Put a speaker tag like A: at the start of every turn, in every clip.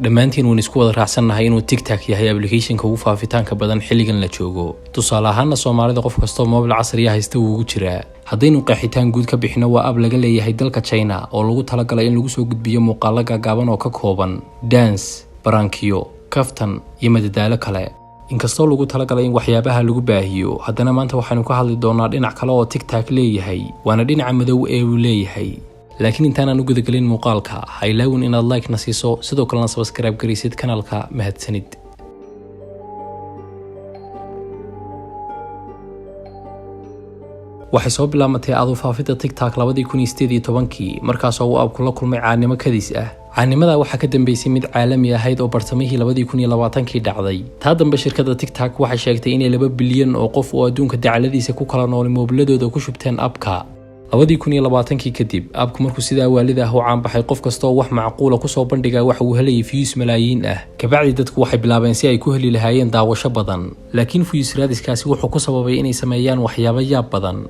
A: Dhammaantiin waan isku wada raacsannahay inuu TikTok yahay applicationka ugu faafitaanka badan xilligan la joogo. Tusaale ahaanna, Soomaalida qof kastoo moobil casriya haysta wuu ugu jiraa. Haddaynu qeexitaan guud ka bixino, waa app laga leeyahay dalka China oo lagu talagalay in lagu soo gudbiyo muuqaalo gaagaaban oo ka kooban dance, prankiyo, kaftan iyo madadaalo kale. Inkastoo lagu talagalay in waxyaabaha lagu baahiyo, haddana maanta waxaynu ka hadli doonaa dhinac kale oo TikTok leeyahay, waana dhinaca madow ee uu leeyahay. Laakiin intaanaan u gudagelin muuqaalka, ha ilaawin inaad like na siiso, sidoo kalena subscribe garaysid kanaalka. Mahadsanid. Waxay soo bilaamatay aadu faafidda TikTok 2018-kii, markaasoo uu appku la kulmay caanimo kadis ah. Caanimadaa waxaa ka dambeysay mid caalami ahayd oo bartamihii 2020-kii dhacday. Taa dambe shirkadda TikTok waxay sheegtay inay 2 bilyan oo qof oo adduunka dacaladiisa ku kala noolay moobiladooda ku shubteen appka. 2020-kii kadib, appku markuu sidaa waalida ah u caanbaxay, qof kasta oo wax macquula kusoo bandhigaa waxa uu helayay views malaayiin ah. Kabacdi dadku waxay bilaabeen si ay ku heli lahaayeen daawasho badan, laakiin views raadiskaasi wuxuu ku sababay inay sameeyaan waxyaabo yaab badan.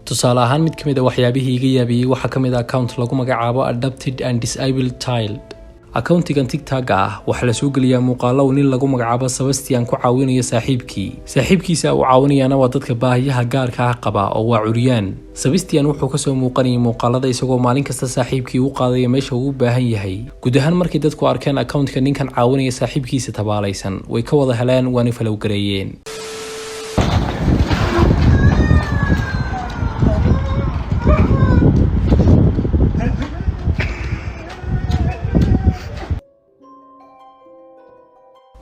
A: Tusaale ahaan, mid ka mid a waxyaabihii iga yaabiyey waxaa ka mid a account lagu magacaabo Adopted and Disabled Child. Accountigan TikTok-ga ah waxaa la soo geliyaa muuqaalo uu nin lagu magacaabo Sebastian ku caawinayo saaxiibkii. Saaxiibkiisa uu caawinayaana waa dadka baahiyaha gaarka ah qaba oo waa curyaan. Sebastian wuxuu kasoo muuqanayay muuqaalada isagoo maalin kasta saaxiibkii u qaadaya meesha uu u baahan yahay. Guud ahaan, markay dadku arkeen accountka ninkan caawinaya saaxiibkiisa tabaalaysan, way ka wada heleen, waana follow gareeyeen.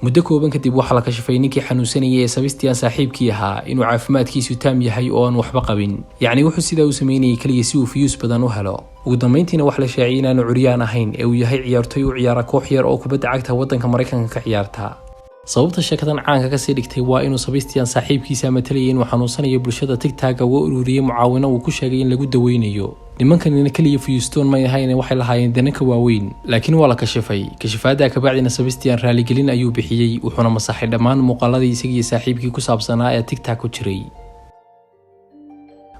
A: Muddo kooban kadib, waxaa la kashafay ninkii xanuunsanayay ee Sebastian saaxiibkii ahaa inuu caafimaadkiisu taam yahay oo aan waxba qabin. Yacni wuxuu sidaa u sameynayay keliya si uu views badan u helo. Ugu dambeyntiina wax la shaaciyay inaanu curyaan ahayn ee uu yahay ciyaartoy u ciyaara koox yar oo kubadda cagta waddanka Maraykanka ka ciyaarta. Sababta sheekadan caanka kasii dhigtay waa inuu Sebastian saaxiibkiisa matalayay inuu xanuunsanayo bulshada TikTok uga ururiyey mucaawino uu ku sheegay in lagu daweynayo. Nimankanina keliya viewsdoon may ahayn, waxay lahaayeen dananka waaweyn, laakiin waa la kashifay. Kashifaadda kabacdina Sebastian raaligelin ayuu bixiyey, wuxuuna masaxay dhammaan muuqaaladii isagiiyo saaxiibkii ku saabsanaa ee TikTok ku jiray.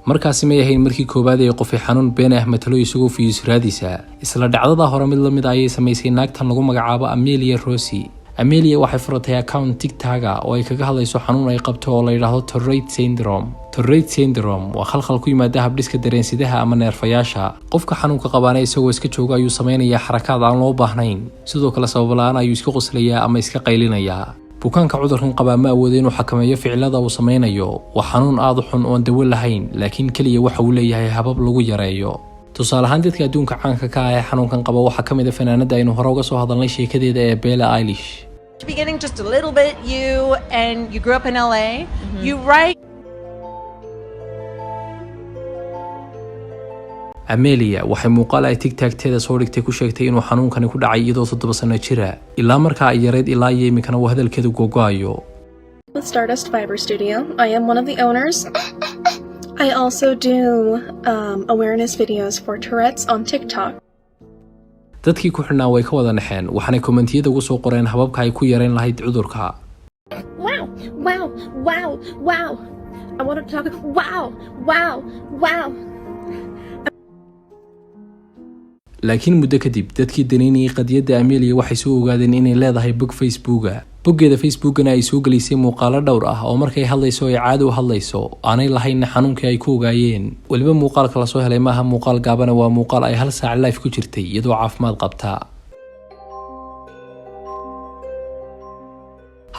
A: Markaasi may ahayn markii koowaad ee qofay xanuun been ah matalo isagoo views raadisa. Isla dhacdada hore mid lamid ayay samaysay naagtan lagu magacaabo Amelia Rossi. Amelia waxay furatay account TikToka oo ay kaga hadlayso xanuun ay qabto oo la yidhaahdo Tourette syndrome. Tourette syndrome waa khalkhal ku yimaada habdhiska dareensidaha ama neerfayaasha. Qofka xanuunka qabaana isagoo iska jooga ayuu sameynayaa xarakaad aan loo baahnayn. Sidoo kale sabab la-aan ayuu iska qoslayaa ama iska qaylinayaa. Bukaanka cudurkan qabaa ma awoodo inuu xakameeyo ficilada uu sameynayo. Waa xanuun aada u xun oon dawo lahayn, laakiin keliya waxa uu leeyahay habab lagu yareeyo. Tusaale ahaan, dadka adduunka caanka ka ah ee xanuunkan qaba waxaa ka mid a fanaanada aynu hore uga soo hadalnay sheekadeeda ee Billie Eilish.
B: Beginning just a little bit, you and you grew up in LA. You write
A: Amelia waxay muuqaal ay TikTokteeda soo dhigtay ku sheegtay inuu xanuunkani ku dhacay iyadoo 7 sano jira. Ilaa markaa ay yareyd ilaa iyo iminkana uu hadalkeedu gogo-ayo.
C: With Stardust Fiber Studio. I am one of the owners. I also do awareness videos for Tourette's on TikTok.
A: Dadkii ku xidhnaa way ka wada naxeen, waxaanay commentiyada ugu soo qoreen hababka ay ku yareyn lahayd cudurka.
C: Wow. I want to talk. Wow.
A: Laakiin muddo kadib, dadkii danaynayay qadiyadda Amelia waxay soo ogaadeen inay leedahay bog Facebooka. Boggeeda Facebookana ay soo gelisay muuqaalo dhowr ah oo markay hadlayso ay caadi u hadlayso, aanay lahaynna xanuunkii ay ku ogaayeen. Weliba muuqaalka lasoo helay maaha muuqaal gaabana, waa muuqaal ay hal saac live ku jirtay iyadoo caafimaad qabta.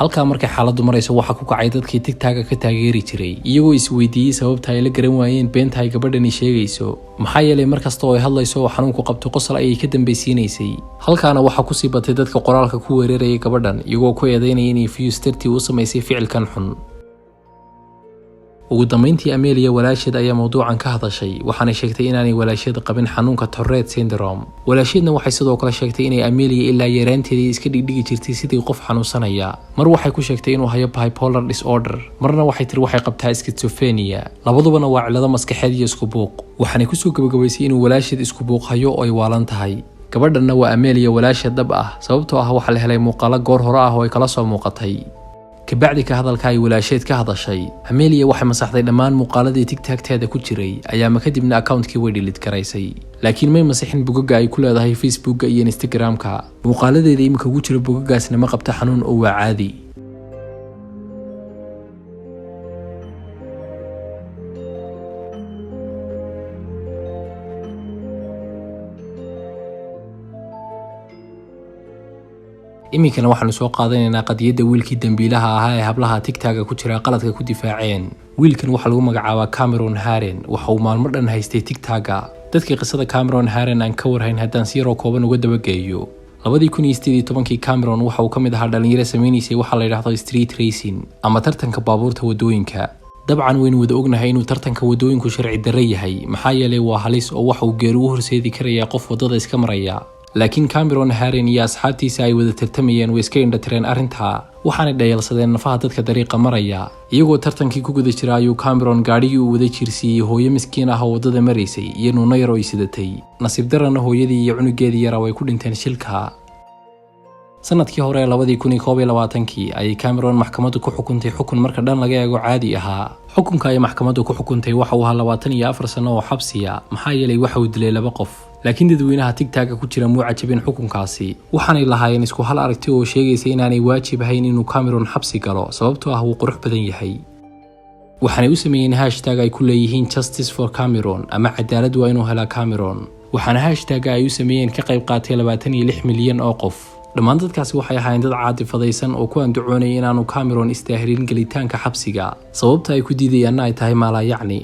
A: Halkaa markay xaaladdu marayso, waxaa ku kacay dadkii TikToka ka taageeri jiray, iyagoo isweydiiyey sababta ay la garan waayeen beenta ay gabadhani sheegayso, maxaa yeelay mar kasta oo ay hadlayso oo xanuunku qabto, qosol ayay ka dambaysiinaysay. Halkaana waxaa kusii batay dadka qoraalka ku weerarayay gabadhan, iyagoo ku eedeynaya inay views dartii u samaysay ficilkan xun. Ugu dambeyntii, Amelia walaasheed ayaa mowduucan ka hadashay, waxaanay sheegtay inaanay walaasheed qabin xanuunka Tourette syndrome. Walaasheedna waxay sidoo kale sheegtay inay Amelia ilaa yaraanteedii iska dhigdhigi jirtay sidii qof xanuunsanaya. Mar waxay ku sheegtay inuu hayo bipolar disorder, marna waxay tiri waxay qabtaa schizophrenia. Labadubana waa cillado maskaxeed iyo isku buuq. Waxaanay kusoo gabagabaysay inuu walaasheed isku buuq hayo oo ay waalan tahay. Gabadhanna waa Amelia walaasheed dhab ah, sababtoo ah waxaa la helay muuqaalo goor hore ah oo ay kala soo muuqatay. Kabacdi ka hadalka ay walaasheed ka hadashay, Amelia waxay masaxday dhammaan muuqaaladii TikTok-teeda ku jiray ayaama kadibna accountkii way delete garaysay, laakiin may masixin bogaga ay ku leedahay Facebooka iyo Instagram-ka. Muuqaaladeeda iminka ugu jira bogagaasna ma qabta xanuun oo waa caadi. Iminkana waxaanu soo qaadanaynaa qadiyadda wiilkii dambiilaha ahaa ee hablaha TikTok-ga ku jira qaladka ku difaaceen. Wiilkan waxaa lagu magacaabaa Cameron Haren. Waxa uu maalmo dhan haystay TikTok-ga. Dadkii qisada Cameron Haren aan ka warhayn haddaan si yaroo kooban uga dabageeyo, 2018-kii Cameron waxa uu ka mid ahaa dhalinyaro sameynaysay waxaa la yidhaahdo street racing ama tartanka baabuurta waddooyinka. Dabcan waynu wada ognahay inuu tartanka waddooyinku sharci darre yahay, maxaa yeelay waa halis oo waxa uu geeri u horseedi karayaa qof waddada iska maraya. Laakiin Cameron Haren iyo asxaabtiisa ay wada tartamayeen way iska indhatireen arrintaa, waxaanay dhayalsadeen nafaha dadka dariiqa maraya. Iyagoo tartankii ku guda jira ayuu Cameron gaadhigii uu wada jiirsiiyey hooyo miskiin ah oo waddada maraysay iyo nuuno yar oo ay sidatay. Nasiib darana hooyadii iyo cunugeedii yaraa way ku dhinteen shilka. Sanadkii hore ee 2021-kii ayay Cameron maxkamaddu ku xukuntay xukun marka dhan laga eego caadi ahaa. Xukunka ay maxkamaddu ku xukuntay waxa uu ahaa 24 sano oo xabsiya, maxaa yeelay waxa uu dilay laba qof. Laakiin dadweynaha TikTok-ga ku jira muu cajabin xukunkaasi, waxaanay lahaayeen isku hal aragti oo sheegaysa inaanay waajib ahayn inuu Cameron xabsi galo, sababtoo ah wuu qurux badan yahay. Waxaanay u sameeyeen hashtag ay ku leeyihiin "Justice for Cameron" ama "Cadaalad waa inuu helaa Cameron". Waxaana hashtagga ay u sameeyeen ka qayb qaatay 26 milyan oo qof. Dhammaan dadkaasi waxay ahaayeen dad caadifadaysan oo ku andacoonaya inaanu Cameron istaahilin gelitaanka xabsiga, sababta ay ku diidayaanna ay tahay maalaayacni.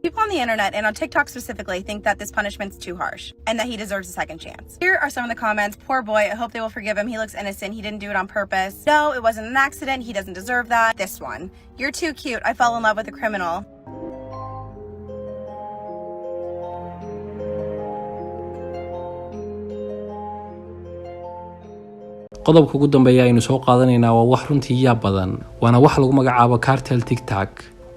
D: People on the internet and on TikTok specifically think that this punishment's too harsh and that he deserves a second chance. Here are some of the comments. "Poor boy, I hope they will forgive him. He looks innocent. He didn't do it on purpose." "No, it wasn't an accident. He doesn't deserve that." This one. "You're too cute. I fell in love with a criminal."
A: Qodobka ugu dambeeya aynu soo qaadanaynaa waa wax runtii yaab badan, waana wax lagu magacaabo cartel TikTok.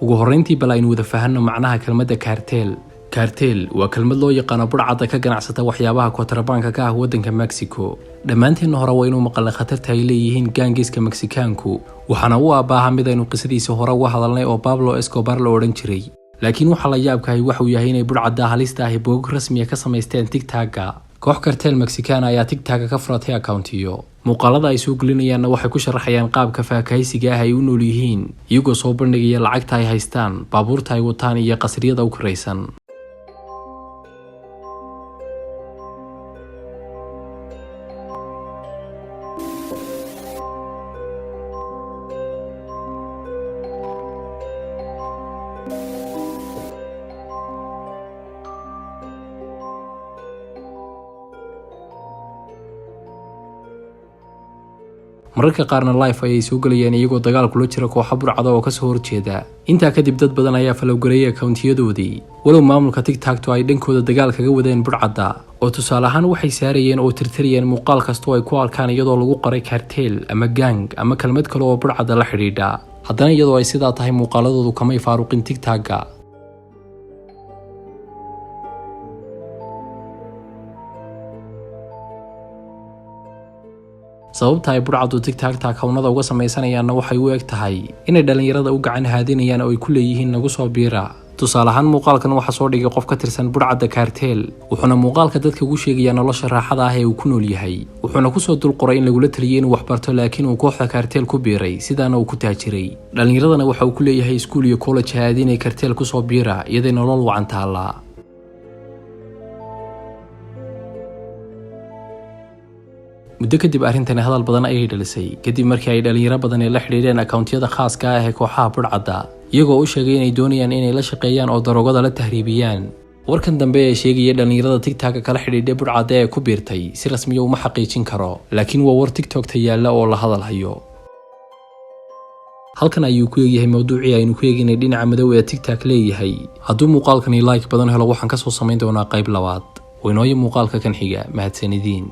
A: Ugu horreyntii bal aynu wada fahanno macnaha kelmadda cartel. Cartel waa kelmad loo yaqaano budhcadda ka ganacsata waxyaabaha kontrabaanka ka ah waddanka Mexico. Dhammaanteenna hore waa inuu maqalnay khatarta ay leeyihiin gaangiska Meksikaanku, waxaana u aabaaha mid aynu qisadiisa hore uga hadalnay oo Pablo Escobar la odhan jiray. Laakiin waxaa la yaabkahay waxuu yahay inay budhcadda halista ahi bogog rasmiya ka samaysteen TikTok-ga. Koox cartel Mexican ayaa TikTok-ga ka furatay accountiyo. Muuqaalada ay soo gelinayaanna waxay ku sharaxayaan qaabka faakahaysiga ah ay u nool yihiin, iyagoo soo bandhigaya lacagta ay haystaan, baabuurta ay wataan iyo qasriyada u kiraysan. Mararka qaarna live ayay soo gelayaan iyagoo dagaal kula jira kooxa burcada oo kasoo horjeeda. Intaa kadib dad badan ayaa follow gareeyay accountiyadoodii, walow maamulka TikTok-tu ay dhankooda dagaal kaga wadeen burcadda, oo tusaale ahaan waxay saarayeen oo tirtirayeen muuqaal kastoo ay ku arkaan iyadoo lagu qoray cartel ama gang ama kelmad kale oo burcadda la xidhiidha. Haddana iyadoo ay sidaa tahay, muuqaaladoodu kamay faaruqin TikTok-ga. Sababta ay burcaddu TikTok-ta accountnada uga samaysanayaanna waxay u eg tahay inay dhallinyarada u gacan haadinayaan oo ay ku leeyihiin "Nagu soo biira". Tusaale ahaan, muuqaalkan waxaa soo dhigay qof ka tirsan burcadda cartel, wuxuuna muuqaalka dadka ugu sheegayaa nolosha raaxada ah ee uu ku nool yahay, wuxuuna kusoo dul qoray in lagula taliyay inuu waxbarto, laakiin uu kooxda cartel ku biiray, sidaana uu ku taajiray. Dhallinyaradana waxa uu ku leeyahay iskuul iyo college haadinay, cartel kusoo biira, iyaday nolol wacan taallaa. Muddo kadib arrintani hadal badan ayay dhalisay, kadib markii ay dhalinyaro badani la xidhiidheen accountiyada khaaska ah ee kooxaha budhcadda, iyagoo u sheegay inay doonayaan inay la shaqeeyaan oo daroogada la tahriibiyaan. Warkan dambe ee sheegaya dhalinyarada TikTok-ka kala xidhiidhay budhcadda ee ku biirtay si rasmiya uma xaqiijin karo, laakiin waa war TikTok-ta yaalla oo la hadal hayo. Halkan ayuu ku eegyahay mawduucii aynu ku eegaynay dhinaca madow ee TikTok leeyahay. Hadduu muuqaalkani like badan helo, waxaan kasoo samayn doonaa qayb labaad. Waynooyo muuqaalka kan xiga. Mahadsanidin.